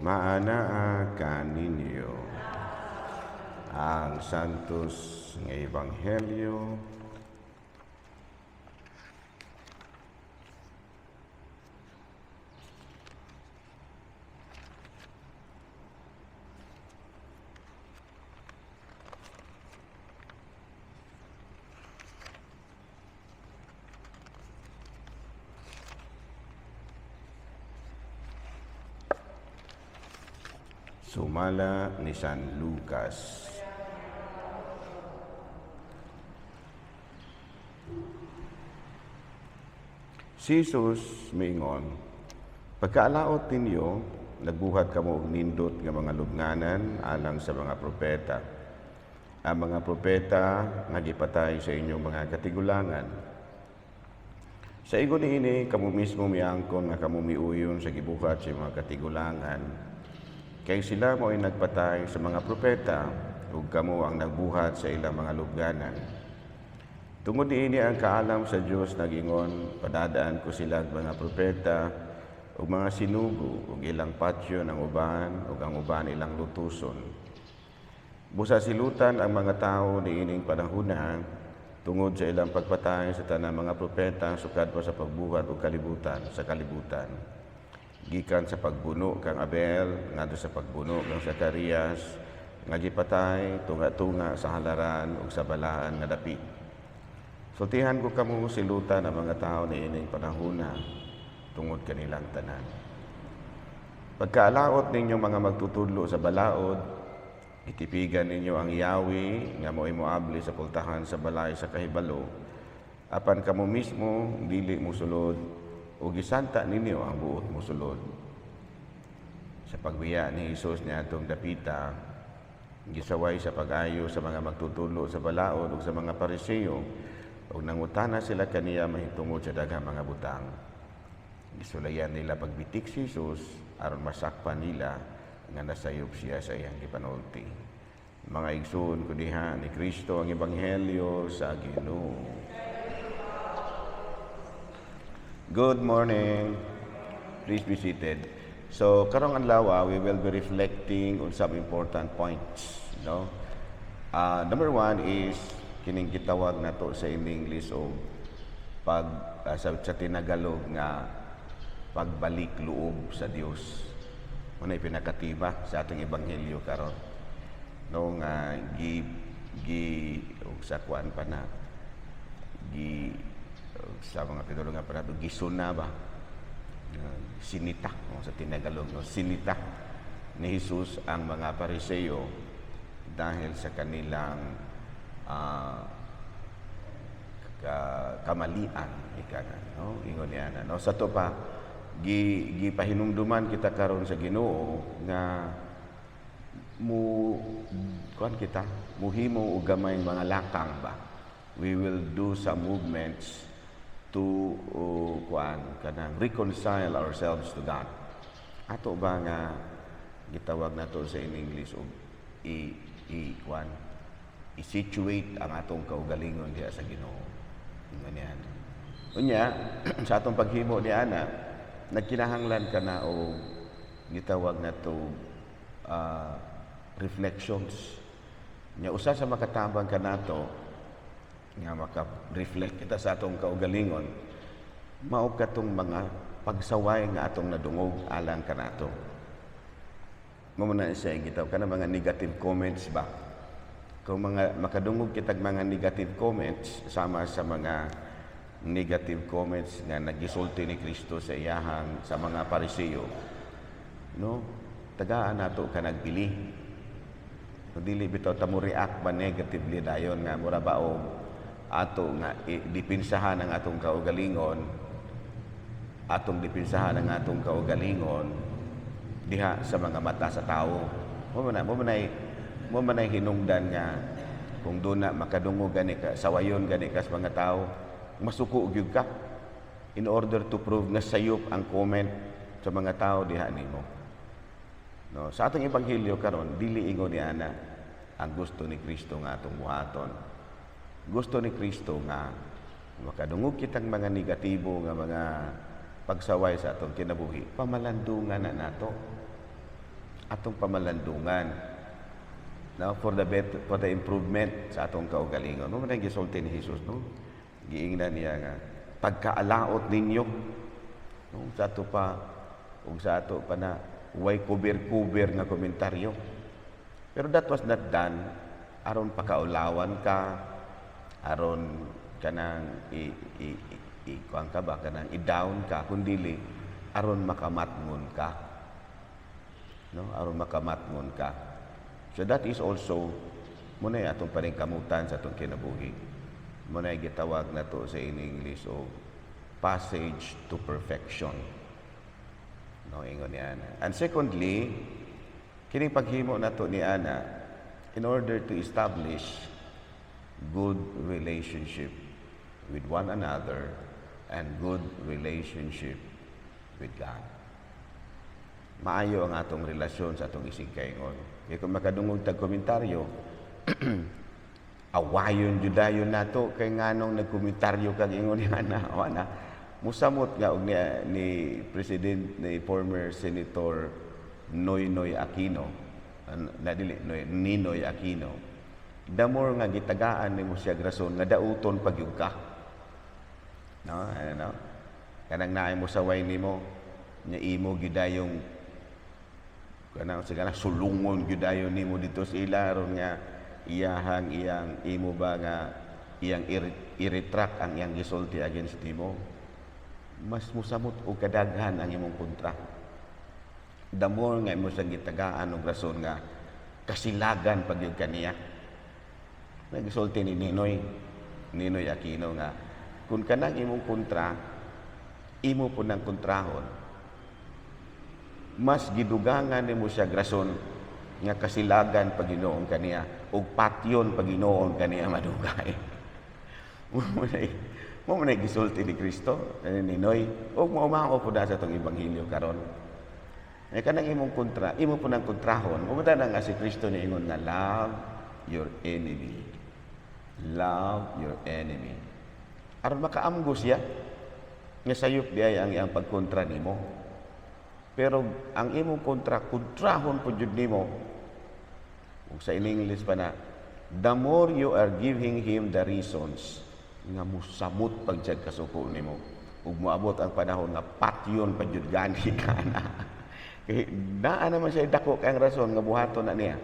Maanaa kaninyo. Ang Santos nga Ebanghelyo sumala ni San Lucas. Si Jesus miingon, "Pagkaalaot ninyo, nagbuhat kamo og nindot nga mga lubnganan alang sa mga propeta. Ang mga propeta nga gipatay sa inyong mga katigulangan. Sa igo niini, kamo mismo miangkon nga kamo miuyon sa gibuhat sa mga katigulangan. Kay sila mo'y nagpatay sa mga propeta, ug kamo ang nagbuhat sa ilang mga lubnganan. Tungod niini ang kaalam sa Dios nagingon, padadaan ko sila mga propeta ug mga sinugo ug ilang patyon ang uban ug ang uban ilang lutuson. Busa silutan ang mga tawo niining panahona tungod sa ilang pagpatay sa tanang mga propeta sukad pa sa pagbuhat og kalibutan sa kalibutan. Gikan sa pagbuno kang Abel ngadto sa pagbuno kang Zacarias nga gipatay tunga-tunga sa halaran ug sa balaan nga dapit. Sultihan ko kamo silutan ang mga tao niining panahona tungod kanilang tanan. Pagkaalaot ninyo mga magtutudlo sa balaod, itipigan ninyo ang yawi nga mo'y moabli sa pultahan sa balay sa kahibalo, apan kamo mismo dili mosulod o gisanta ninyo ang buot mosulod." Sa pagbiya ni Hesus niadtong dapita, gisaway sa pag-ayo sa mga magtutudlo sa balaod ug sa mga Pariseo, ug nangutana sila kaniya mahitungod sa daghang mga butang. Gisulayan nila pagbitik si Jesus aron masakpan nila nga nasayop siya sa iyang gipanulti. Mga igsoon ko diha ni Kristo ang ebanghelyo sa Ginoo. Good morning. Please be seated. So, karong adlaw, we will be reflecting on some important points, no? Number one is kining gitawag nato sa in English o pag sa Tinagalog nga pagbalik loob sa Dios. Muna pinakatima sa atong ebanghelyo karon. No nga gi gi og sa kuan pa na gi sa mga pinulo nga pa nato gisuna ba, sinita, no, sa Tinagalog, no, sinita ni Jesus ang mga Pariseo dahil sa kanilang kamalian ika nga, no, ingon niya na, no, sa to pa gi gipahinumduman kita karon sa Ginoo nga mu kuan kita muhimo og gamay mga lakang ba. We will do some movements to kuan kanang reconcile ourselves to God. Ato ba nga gitawag nato sa in English og i i kuan i-situate ang atong kaugalingon diha sa Ginoo. Ganyan. Unya, sa atong paghimo ni ana, nagkinahanglan ka na og gitawag nato reflections. Nya usa sa makatabang kanato nga maka-reflect kita sa atong kaugalingon, mao katong mga pagsaway nga atong nadungog alang kanato. Mao man na siya gitawag kana mga negative comments ba. Kung mga makadungog kitag mga negative comments sama sa mga negative comments nga nagisulti ni Kristo sa iyahang sa mga Pariseo, no, tagaan nato ka nagbili. No, dili bitaw ta mo react ba negatively dayon nga mura ba og ato nga dipinsahan ang atong kaugalingon, atong dipinsahan ang atong kaugalingon diha sa mga mata sa tawo. Mo man ay hinungdan nga kung doon na makadungog gani ka, sawayon gani ka sa mga tao, masuko gyud ka in order to prove nga sayop ang comment sa mga tao diha nimo. No, sa atong ebanghelyo karon dili ingon ni ana ang gusto ni Kristo nga atong buhaton. Gusto ni Kristo nga makadungog kitang mga negatibo nga mga pagsaway sa atong kinabuhi, pamalandungan na nato. Atong pamalandungan, no, for the improvement sa atong kaugalingon. Mao man ang gisulti ni Jesus, no? Giingnan niya nga pagkaalaot ninyo, no, sa ato pa ug sa ato pa na way kuber-kuber nga komentaryo. Pero that was not done aron pakaulawan ka, aron kanang i kuan ka ba, kanang i-down ka, kundili aron makamatngon ka, no, aron makamatngon ka. So that is also mao na atong paningkamutan sa atong kinabuhi. Mao na gitawag nato sa in English o passage to perfection, no, ingon ni ana. And secondly, kining paghimo nato ni ana in order to establish good relationship with one another and good relationship with God. Maayo ang atong relasyon sa atong isigkaingon. Kaya kung makadungog tag komentaryo, awayon jud dayon nato kay nganong nagkomentaryo kag ingon ni ana, wala. Musamot nga og ni President, ni former Senator Noynoy Aquino, na dili Noy, Ninoy Aquino, the more nga gitagaan nimo siya rason nga dauton pa gyud ka. No, ano, no? Kanang naay mo saway nimo nya imo gidayong kanang sige na sulungon gyud dayon nimo dito sa ila aron nga iyahang iyang imo ba nga iyang i-retract ang iyang gisulti against nimo, mas musamot og kadaghan ang imong kontra. The more nga imo siyang gitagaan og rason nga kasilagan pag gyud kaniya. Nagsulti ni Ninoy Aquino nga kung kanang imong kontra, imo po ng kontrahon, mas gidugangan nimo siya rason nga kasilagan Paginoon kaniya ug patyon Paginoon kaniya madugay. Mao man gisulti ni Kristo ni Ninoy ug mao mao po sa atong ebanghelyo karon. Ay kanang imong kontra, imo po ng kontrahon, mao na nga si Kristo niingon nga love your enemy. Love your enemy. Aron makaamgo siya nga sayop di ay ang iyang pagkontra nimo. Pero ang imong kontra, kontrahon po jud nimo. Ug sa in English pa na, the more you are giving him the reasons nga musamot pagjad kasuko nimo. Ug moabot ang panahon nga patyon pa jud gani ka na. Kay naa naman siya dako kay ang rason nga buhaton na niya.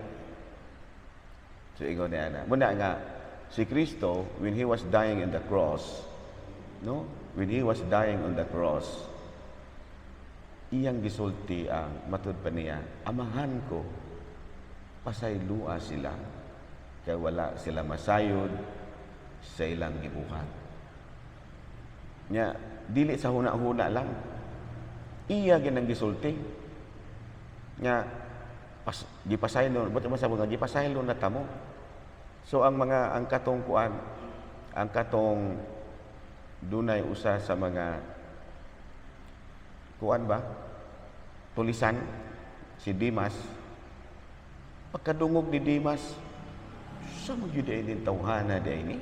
So ingon niya na. Muna nga si Kristo, when he was dying in the cross, no? When he was dying on the cross, iyang gisulti ang matud pa niya, "Amahan ko, pasaylua sila kay wala sila masayod sa ilang gibuhat." Nya dili sa huna-huna lang. Iya ginang gisulti. Nya pas gipasaylo, but masabot nga gipasaylo na tamo. So ang mga ang katong kuan, ang katong dunay usa sa mga kuan ba? Tulisan si Dimas. Pagkadungog ni Dimas, sa mo gyud ay ning tawhana di ni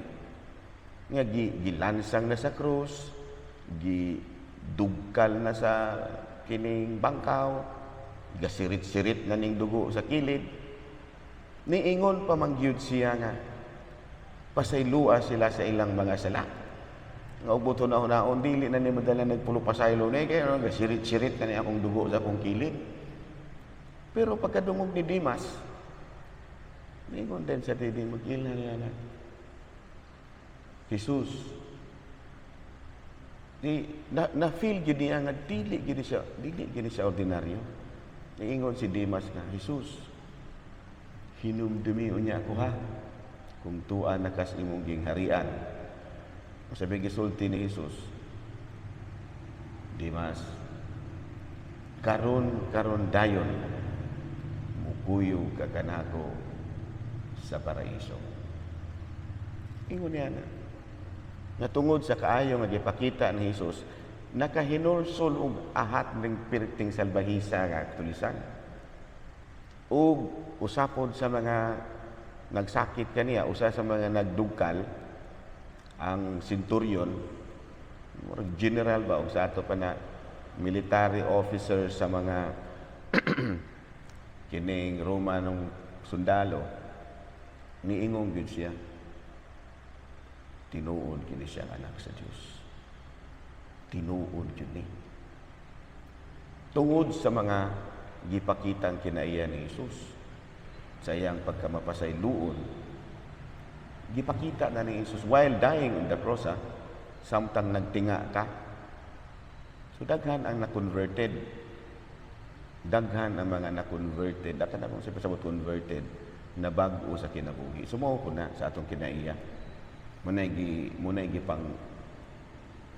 nga gilansang na sa krus, gidugkal na sa kining bangkaw, gasirit-sirit na ning dugo sa kilid, niingon pa man gyud siya nga pasaylua sila sa ilang mga sala. Nga ubuto na hunaon, dili na ni madala nagpulupasaylo ni kay ano, gasirit-sirit na ni akong dugo sa akong kilid. Pero pagkadungog ni Dimas, niingon din sa didi magilna niya na Jesus di na feel gyud niya nga dili gyud siya ordinaryo. Niingon si Dimas nga, "Jesus, hinumdumi unya ako ha kung tua na kas imong gingharian." Sabi gisulti ni Jesus, "Dimas, karon karon dayon mukuyog ka kanako sa paraiso." Ingon niya na. Nga tungod sa kaayo nga gipakita ni Jesus, nakahinulsol og ahat ng pirting salbahisa nga tulisan. Ug usapod sa mga nagsakit kaniya, usa sa mga nagdugkal, ang centurion, murag general ba, og sa ato pa na military officer sa mga Kining Romanong sundalo, niingon gyud siya, "Tinuod kini siyang anak sa Dios. Tinuod gyud ni." Tungod sa mga gipakitang kinaiya ni Jesus sa iyang pagkamapasayloon, gipakita na ni Jesus while dying on the cross, ha, samtang nagtinga ka. So daghan ang na-converted. Daghan ang mga na-converted. Daghan akong sa pasabot converted na bag-o sa kinabuhi. So mao ko na sa atong kinaiya. Munay gipang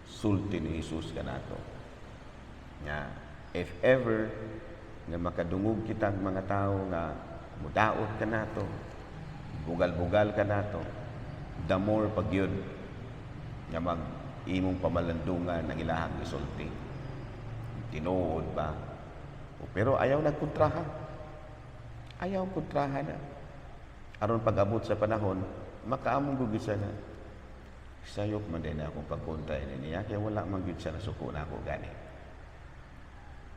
sulti ni Jesus kanato. Nga if ever nga makadungog kitang mga tao nga mudaot kanato, bugal-bugal kanato, the more pagyud nga mag imong pamalandungan ang ilahang isulti. Tinuod ba? O, pero ayaw nagkontraha. Ayaw kontraha na. Aron pag-abot sa panahon, makaamong gud siya na sayop man din akong pagkontra ini niya kaya wala man gyud siya nasuko na ako gani.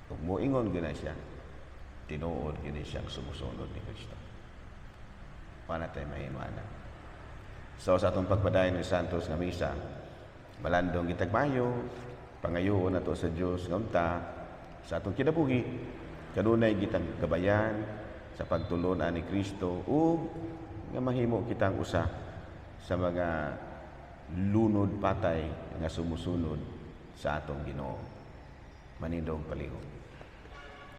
Ug moingon gyud na siya, tinuod gyud siyang sumusunod ni Kristo. Wala tayo mahimana. So sa atong pagpadayon ni Santos nga misa, malandong gitagmayo, pangayoon nato sa Dios nga unta sa atong kinabuhi kanunay gitang gabayan sa pagtulon-an ni Kristo ug nga mahimo kitang usa sa mga lunod patay nga sumusunod sa atong Ginoo. Manindog palihog.